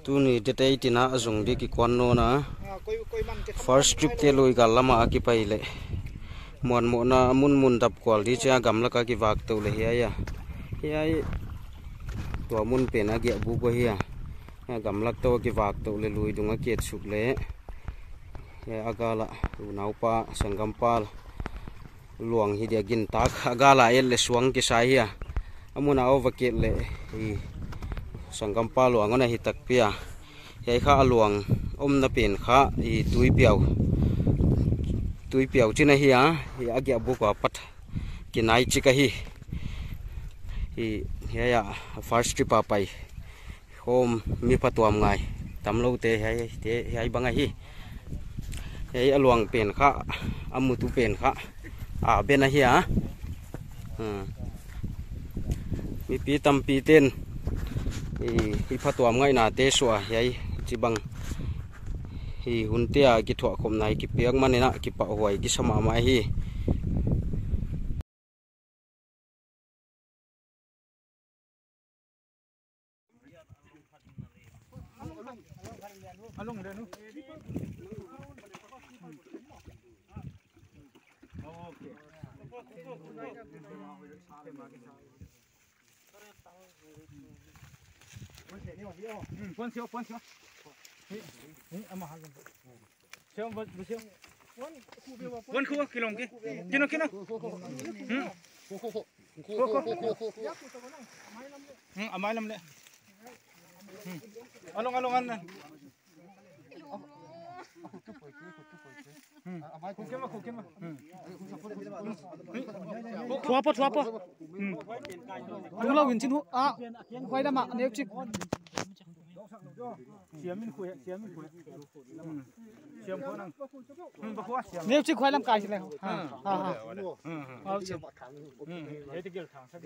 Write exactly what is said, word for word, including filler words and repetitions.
Tuni date eighteen a zong di kikuan nawn a. First trip te lui gal lam a kipai leh muanmohna mun mun dap kual di chia gamlak a kivak tou leh hiai a. Hiai tua mun pen a giahbuk uh ahi a. Hiai gamlak tou a kivak tou leh lui dung a kiet suk leh. Hiai a gal a unaupa sanggampa luang hi dia gintak a gal a et leh suang kisa hi a. A mun a over kiet leh hi sanggampa luang hon ahi takpi a. Hiai kha a luang omna pen kha hi Tuipiau. Tuipiau chin ahi a, hi a giahbuk a pat kinai chik ahi. Hi, hiai a first trip a pai khawm mi phatuam ngai tamlou te hiai, te hiai bang ahi. Hiai a luang pen kha, a mutu pen kha a ben ahi a. Hmm. Mipi tampi ten i, i phatuam ngaihna te suah hiai chibang hi hunte a kithuah khopna i kipiak manin a kipahhuai kisa mahmah hi. Wan khu kilong ki. Kino, kino. Hmm. Khu, khu. Hmm, a mai lam leh. Hmm. Along, along, an. Hmm. Khu kima, khu kima. Hmm. Thuapo, thuapo. Hmm. Tung lo win chin hu. Ah. Khuai lam a, neu chik. Siam in khuai, siam in khuai. Hmm. Siam khuai nang. Hmm, ba khuai siam. Neu chik khuai lam kai si leng. Ha, ha, ha. Hmm, hmm. Au chik. Hmm, hmm. Hei te gel thang sa.